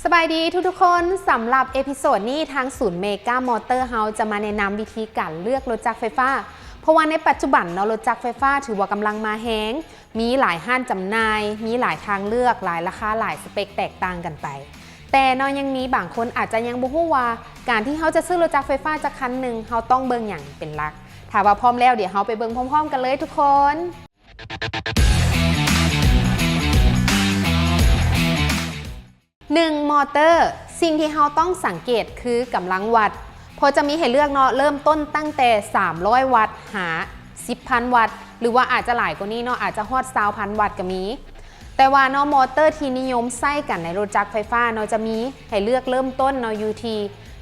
ສະບາຍດີທຸກໆຄົນ, ສຳລັບເອພິໂສດນີ້ ທາງສູນເມກາມໍເຕີເຮົາຈະມາແນະນຳວິທີການເລືອກລົດຈັກໄຟຟ້າ ເພາະວ່າໃນປັດຈຸບັນເນາະ ລົດຈັກໄຟຟ້າຖືວ່າກຳລັງມາແຮງ, ມີຫຼາຍຮ້ານຈຳໜ່າຍ, ມີຫຼາຍທາງເລືອກ, ຫຼາຍລາຄາ, ຫຼາຍສະເປັກແຕກຕ່າງກັນໄປ. ແຕ່ເນາະ ຍັງມີບາງຄົນອາດຈະຍັງບໍ່ຮູ້ວ່າ ການທີ່ເຮົາຈະຊື້ລົດຈັກໄຟຟ້າຈັກຄັນໜຶ່ງ ເຮົາຕ້ອງເບິ່ງຫຍັງເປັນຫຼັກ. ຖ້າວ່າພ້ອມແລ້ວ ດຽວເຮົາໄປເບິ່ງພ້ອມໆກັນເລີຍທຸກຄົນ. ໜຶ່ງ ມໍເຕີ. ສິ່ງທີ່ເຮົາຕ້ອງສັງເກດຄືກຳລັງວັດ, ເພາະຈະມີໃຫ້ເລືອກເນາະ ເລີ່ມຕົ້ນຕັ້ງແຕ່ສາມຮ້ອຍວັດ ຫາ ສິບພັນວັດ ຫຼືວ່າອາດຈະຫຼາຍກວ່ານີ້ເນາະ, ອາດຈະຮອດຊາວພັນວັດກໍມີ. ແຕ່ວ່າເນາະ ມໍເຕີທີ່ນິຍົມໃຊ້ກັນໃນລົດຈັກໄຟຟ້າເນາະ ຈະມີໃຫ້ເລືອກເລີ່ມຕົ້ນເນາະ ຢູ່ທີ່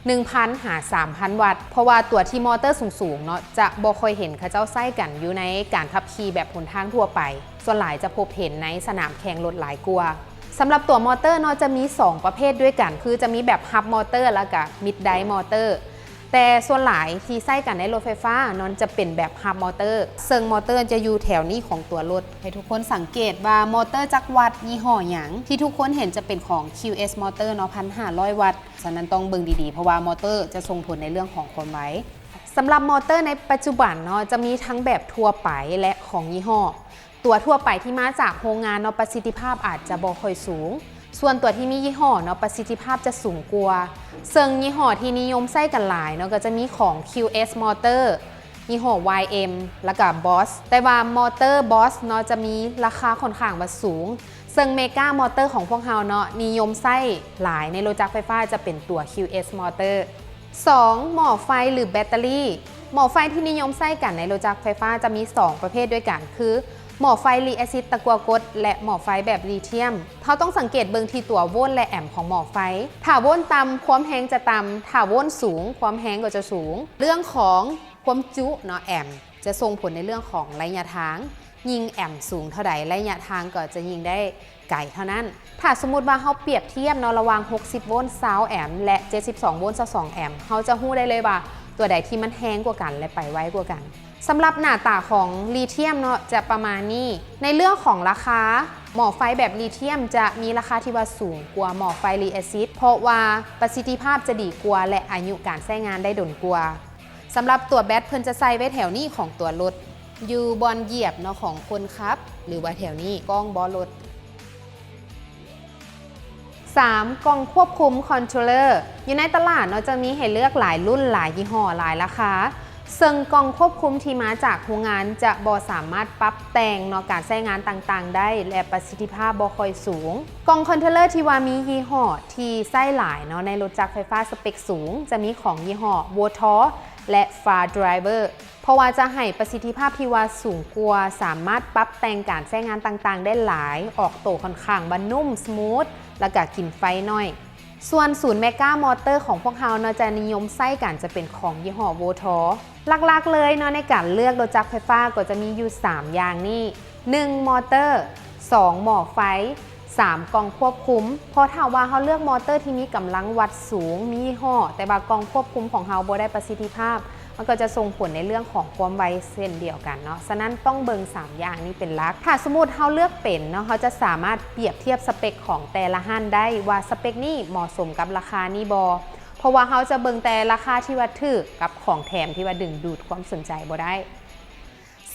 ໜຶ່ງພັນ ຫາ ສາມພັນວັດ, ເພາະວ່າຕົວທີ່ມໍເຕີສູງໆເນາະ ຈະບໍ່ຄ່ອຍເຫັນເຂົາເຈົ້າໃຊ້ກັນຢູ່ໃນການຂັບຂີ່ແບບຫົນທາງທົ່ວໄປ. ສ່ວນຫຼາຍຈະພົບເຫັນໃນສະໜາມແຂ່ງລົດຫຼາຍກວ່າ. ສຳລັບຕົວມໍເຕີເນາະ ຈະມີສອງປະເພດດ້ວຍກັນ, ຄືຈະມີແບບຮັບມໍເຕີ ແລ້ວກະມິດໄດຣຟ໌ມໍເຕີ. ແຕ່ສ່ວນຫຼາຍທີ່ໃຊ້ກັນໃນລົດໄຟຟ້າເນາະ ຈະເປັນແບບຮັບມໍເຕີ, ເຊິ່ງມໍເຕີຈະຢູ່ແຖວນີ້ຂອງຕົວລົດ. ໃຫ້ທຸກຄົນສັງເກດວ່າມໍເຕີຈັກວັດ ຍີ່ຫໍ້ຫຍັງ. ທີ່ທຸກຄົນເຫັນຈະເປັນຂອງ ຄິວເອສ ມໍເຕີເນາະ ພັນຫ້າຮ້ອຍວັດ, ສະນັ້ນຕ້ອງເບິ່ງດີໆ ເພາະວ່າມໍເຕີຈະສົ່ງຜົນໃນເລື່ອງຂອງຄວາມໄວ. ສຳລັບມໍເຕີໃນປັດຈຸບັນເນາະ ຈະມີທັງແບບທົ່ວໄປ ແລະ ຂອງຍີ່ຫໍ້. ຕົວທົ່ວໄປທີ່ມາຈາກໂຮງງານເນາະ ປະສິດທິພາບອາດຈະບໍ່ຄ່ອຍສູງ, ສ່ວນຕົວທີ່ມີຍີ່ຫໍ້ເນາະ ປະສິດທິພາບຈະສູງກວ່າ. ເຊິ່ງຍີ່ຫໍ້ທີ່ນິຍົມໃຊ້ກັນຫຼາຍເນາະ ກໍຈະມີຂອງ ຄິວເອສ ມໍເຕີ, ຍີ່ຫໍ້ ວາຍເອັມ ແລ້ວກະ ບອສ. ແຕ່ວ່າມໍເຕີ ບອສ ເນາະ ຈະມີລາຄາຂ້ອນຂ້າງວ່າສູງ, ເຊິ່ງເມກາມໍເຕີຂອງພວກເຮົາເນາະ ນິຍົມໃຊ້ຫຼາຍໃນລົດຈັກໄຟຟ້າຈະເປັນຕົວ ຄິວເອສ ມໍເຕີ. ສອງ ໝໍ້ໄຟ ຫຼື ແບັດເຕີຣີ. ໝໍ້ໄຟທີ່ນິຍົມໃຊ້ກັນໃນລົດຈັກໄຟຟ້າຈະມີສອງປະເພດດ້ວຍກັນ ຄື ໝໍ້ໄຟລີແອຊິດຕະກົ່ວກົດ ແລະ ໝໍ້ໄຟແບບລີທຽມ. ເຮົາຕ້ອງສັງເກດເບິ່ງທີ່ຕົວໂວນ ແລະ ແອມຂອງໝໍ້ໄຟ. ຖ້າໂວນຕ່ຳ ຄວາມແຮງຈະຕ່ຳ, ຖ້າໂວນສູງ ຄວາມແຮງກໍຈະສູງ. ເລື່ອງຂອງຄວາມຈຸເນາະ ແອມ ຈະສົ່ງຜົນໃນເລື່ອງຂອງໄລຍະທາງ. ຍິ່ງແອມສູງເທົ່າໃດ ໄລຍະທາງກໍຈະຍິ່ງໄດ້ໄກເທົ່ານັ້ນ. ຖ້າສົມມຸດວ່າເຮົາປຽບທຽບເນາະ ລະຫວ່າງຫົກສິບໂວນ ຊາວແອມ ແລະ ເຈັດສິບສອງໂວນ ຊາວສອງແອມ ເຮົາຈະຮູ້ໄດ້ເລີຍວ່າຕົວໃດທີ່ມັນແຮງກວ່າກັນ ແລະ ໄປໄວກວ່າກັນ. ສຳລັບໜ້າຕາຂອງລີທຽມເນາະ ຈະປະມານນີ້. ໃນເລື່ອງຂອງລາຄາ, ໝໍ້ໄຟແບບລີທຽມຈະມີລາຄາທີ່ວ່າສູງກວ່າໝໍ້ໄຟລີແອຊິດ ເພາະວ່າປະສິດທິພາບຈະດີກວ່າ ແລະ ອາຍຸການໃຊ້ງານໄດ້ດົນກວ່າ. ສຳລັບຕົວແບັດ ເພິ່ນຈະໃສ່ໄວ້ແຖວນີ້ຂອງຕົວລົດ, ຢູ່ບ່ອນຢຽບເນາະ ຂອງຄົນຂັບ ຫຼືວ່າແຖວນີ້ກ້ອງເບາະລົດ. ສາມ ກ່ອງຄວບຄຸມ ຄອນໂທຣເລີ. ຢູ່ໃນຕະຫຼາດເນາະ ຈະມີໃຫ້ເລືອກຫຼາຍລຸ້ນ, ຫຼາຍຍີ່ຫໍ້, ຫຼາຍລາຄາ, ເຊິ່ງກ່ອງຄວບຄຸມທີ່ມາຈາກໂຮງງານຈະບໍ່ສາມາດປັບແຕ່ງເນາະ ການໃຊ້ງານຕ່າງໆໄດ້ ແລະ ປະສິດທິພາບບໍ່ຄ່ອຍສູງ. ກ່ອງຄອນໂທຣເລີທີ່ວ່າມີຍີ່ຫໍ້ທີ່ໃຊ້ຫຼາຍເນາະ ໃນລົດຈັກໄຟຟ້າສະເປັກສູງ ຈະມີຂອງຍີ່ຫໍ້ ໂວທອລ ແລະ ຟາດຣາຍເວີ ເພາະວ່າຈະໃຫ້ປະສິດທິພາບທີ່ວ່າສູງກວ່າ, ສາມາດປັບແຕ່ງການໃຊ້ງານຕ່າງໆໄດ້ຫຼາຍ, ອອກໂຕຂ້ອນຂ້າງວ່ານຸ້ມ, ສະມູດ ແລ້ວກະກິນໄຟໜ້ອຍ. ສ່ວນສູນເມກາມໍເຕີຂອງພວກເຮົາເນາະ ຈະນິຍົມໃຊ້ກັນຈະເປັນຂອງຍີ່ຫໍ້ ໂວທອລ. ຫຼັກໆເລີຍເນາະ ໃນການເລືອກລົດຈັກໄຟຟ້າກໍຈະມີຢູ່ສາມຢ່າງນີ້, ໜຶ່ງ ມໍເຕີ, ສອງ ໝໍ້ໄຟ, ສາມ ກ່ອງຄວບຄຸມ. ເພາະຖ້າວ່າເຮົາເລືອກມໍເຕີທີ່ມີກຳລັງວັດສູງ, ມີຍີ່ຫໍ້, ແຕ່ວ່າກ່ອງຄວບຄຸມຂອງເຮົາບໍ່ໄດ້ປະສິດທິພາບ, ມັນກໍຈະສົ່ງຜົນໃນເລື່ອງຂອງຄວາມໄວເຊັ່ນດຽວກັນເນາະ. ສະນັ້ນຕ້ອງເບິ່ງສາມຢ່າງນີ້ເປັນຫຼັກ. ຖ້າສົມມຸດເຮົາເລືອກເປັນເນາະ, ເຮົາຈະສາມາດປຽບທຽບສະເປັກຂອງແຕ່ລະຮ້ານໄດ້ວ່າສະເປັກນີ້ເໝາະສົມກັບລາຄານີ້ບໍ່. ເພາະວ່າເຮົາຈະເບິ່ງແຕ່ລາຄາທີ່ວ່າຖືກກັບຂອງແຖມທີ່ວ່າດຶງດູດຄວາມສົນໃຈບໍ່ໄດ້.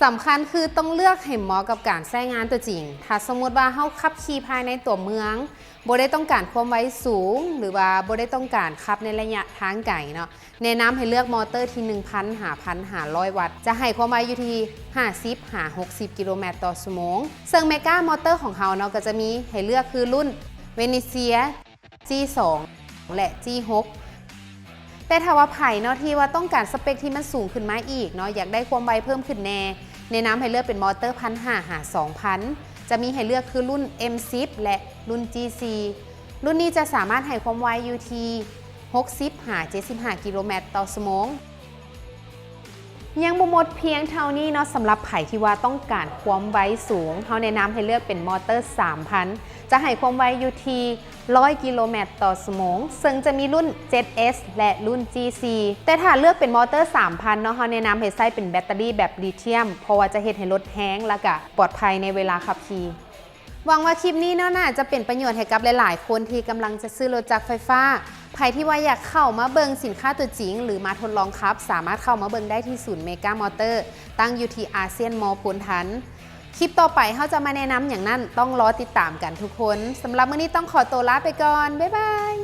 ສຳຄັນຄືຕ້ອງເລືອກໃຫ້ເໝາະກັບການໃຊ້ງານຕົວຈິງ. ຖ້າສົມມຸດວ່າເຮົາຂັບຂີ່ພາຍໃນຕົວເມືອງ, ບໍ່ໄດ້ຕ້ອງການຄວາມໄວສູງ ຫຼືວ່າບໍ່ໄດ້ຕ້ອງການຂັບໃນໄລຍະທາງໄກເນາະ, ແນະນຳໃຫ້ເລືອກມໍເຕີທີ່ໜຶ່ງພັນ ຫາ ພັນຫ້າຮ້ອຍວັດ, ຈະໃຫ້ຄວາມໄວຢູ່ທີ່ຫ້າສິບ ຫາ ຫົກສິບກິໂລແມັດຕໍ່ຊົ່ວໂມງ. ເຊິ່ງເມກາມໍເຕີຂອງເຮົາເນາະ ກໍຈະມີໃຫ້ເລືອກຄືລຸ້ນ ເວເນເຊຍ ຈີສອງ ແລະ ຈີຫົກ. ແຕ່ຖ້າວ່າໃຜເນາະ ທີ່ວ່າຕ້ອງການສະເປັກທີ່ມັນສູງຂຶ້ນມາອີກເນາະ, ຢາກໄດ້ຄວາມໄວເພີ່ມຂຶ້ນແດ່, ແນະນຳໃຫ້ເລືອກເປັນມໍເຕີພັນຫ້າ ຫາ ສອງພັນ. ຈະມີໃຫ້ເລືອກຄືລຸ້ນ ເອັມສິບ ແລະ ລຸ້ນ ຈີສີ່. ລຸ້ນນີ້ຈະສາມາດໃຫ້ຄວາມໄວຢູ່ທີ່ຫົກສິບ ຫາ ເຈັດສິບຫ້າກິໂລແມັດຕໍ່ຊົ່ວໂມງ. ຍັງບໍ່ໝົດພຽງເທົ່ານີ້ເນາະ, ສຳລັບໃຜທີ່ວ່າຕ້ອງການຄວາມໄວສູງ, ເຮົາແນະນຳໃຫ້ເລືອກເປັນມໍເຕີສາມພັນ, ຈະໃຫ້ຄວາມໄວຢູ່ທີ່ຮ້ອຍກິໂລແມັດຕໍ່ຊົ່ວໂມງ, ເຊິ່ງຈະມີລຸ້ນ ເຈັດເອັສ ແລະ ລຸ້ນ ຈີສີ່. ແຕ່ຖ້າເລືອກເປັນມໍເຕີສາມພັນເນາະ, ເຮົາແນະນຳໃຫ້ໃຊ້ເປັນແບັດເຕີຣີແບບລີທຽມ, ເພາະວ່າຈະເຮັດໃຫ້ລົດແຮງ ແລະ ກະປອດໄພໃນເວລາຂັບຂີ່. ຫວັງວ່າຄລິບນີ້ເນາະ ໜ້າຈະເປັນປະໂຫຍດໃຫ້ກັບຫຼາຍໆຄົນທີ່ກຳລັງຈະຊື້ລົດຈັກໄຟຟ້າ. ໃຜທີ່ວ່າຢາກເຂົ້າມາເບິ່ງສິນຄ້າຕົວຈິງ ຫຼື ມາທົດລອງຂັບ ສາມາດເຂົ້າມາເບິ່ງໄດ້ທີ່ສູນເມກາມໍເຕີ ຕັ້ງຢູ່ທີ່ອາຊຽນມໍໂພນທັນ. ຄລິບຕໍ່ໄປເຮົາຈະມາແນະນຳຫຍັງນັ້ນ ຕ້ອງລໍຕິດຕາມກັນທຸກຄົນ. ສຳລັບມື້ນີ້ຕ້ອງຂໍຕົວລາໄປກ່ອນ. ບາຍບາຍ.